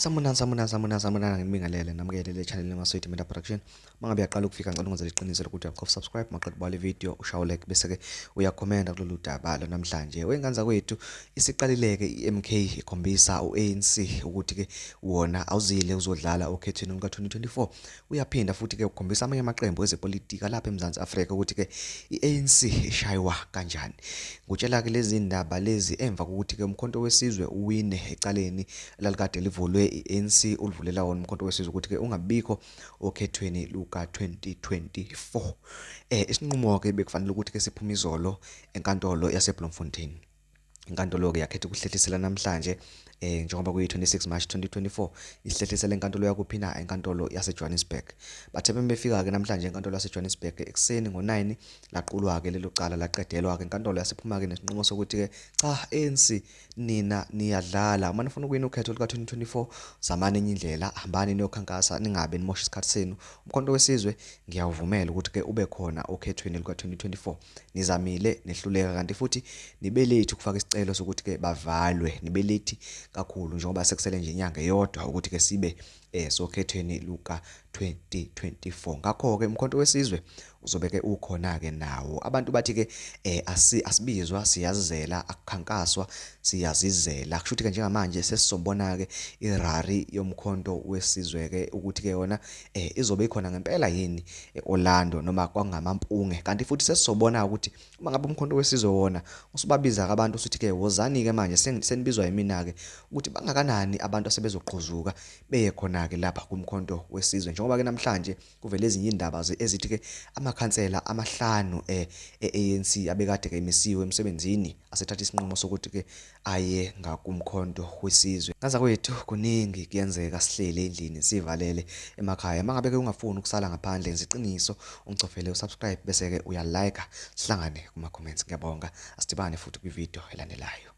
Sanibonani, sanibonani, sanibonani, sanibonani, nginibingelele namukele le channel yaMaswidi Media Production. Mangabe uyaqala ukufika, ngicela ungenzele iqiniso lokuthi uyachofa subscribe, maqeda ubale video, ushaye like, bese ke uyakhomenta kulolu daba namhlanje. Wengane zakwethu, isiqalile-ke i-MK ikhombisa u-ANC ukuthi ke wona awuzile uzodlala okhethweni luka-2024. Uyaphinda futhi ke ukukhombisa amanye amaqembu ezepolitika lapha eMzansi Afrika ukuthi ke i-ANC ishaywa kanjani. Ngutshela ke lezi ndaba lezi emva kokuthi ke uMkhonto weSizwe uwine ecaleni lalikade livulwe i-ANC, ulivulela wona uMkhonto weSizwe ukuthi ke ungabikho okhethweni luka-2024. Isinqumo ke bekufanele ukuthi ke siphume izolo enkantolo yaseBloemfontein. Inkantolo ke yakhetha ukuhlehlisela namhlanje, njengoba kuyi-26 March 2024, isihlehlisela enkantolo yakuphi na? Enkantolo yaseJohannesburg. Bathe befika ke namhlanje enkantolo yaseJohannesburg ekuseni ngo-9, laqulwa ke lelo cala, laqedelwa ke inkantolo, yasiphuma ke nesinqumo sokuthi ke cha, ANC, nina niyadlala. Uma nifuna ukuwina ukhetho luka-2024, zamani enye indlela, hambani niyokhankasa, ningabe nimosha isikhathi senu. Umkhonto weSizwe ngiyawuvumela ukuthi ke ube khona okhethweni luka-2024. Nizamile, nehluleka, kanti futhi nibe late ukufaka isicelo sokuthi ke bavalwe, nibe late kakhulu njengoba sekusele nje inyanga eyodwa ukuthi ke sibe sokhethweni luka 2024. Ngakho ke uMkhonto weSizwe uzobe ke ukhona ke nawo. Abantu bathi ke asibizwa, siyazizela, akukhankaswa, siyazizela. Kusho ukuthi ke njengamanje sesizobona ke irally yoMkhonto weSizwe ke ukuthi ke yona izobe ikhona ngempela yini eOrlando noma kwangamampunge. Kanti futhi sesizobona ukuthi uma ngabe uMkhonto weSizwe wona usubabiza abantu, usuthi ke wozani ke manje, senibizwa yimina ke, ukuthi bangakanani abantu asebezoqhuzuka beye khona ke lapha kuMkhonto weSizwe, njengoba ke namhlanje kuvele ezinye indaba ezithi ke amakhansela amahlanu e-ANC abekade ke emisiwe emsebenzini asethatha isinqumo sokuthi ke aye ngakuMkhonto weSizwe. Ngazakwethu, kuningi kuyenzeka sihlele endlini, sivalele emakhaya. Mangabe ke ungafuni ukusala ngaphandle, enza iqiniso ungicofele usubscribe, bese ke uyalike, sihlangane kuma comments. Ngiyabonga, asidibane futhi kwivideo elandelayo.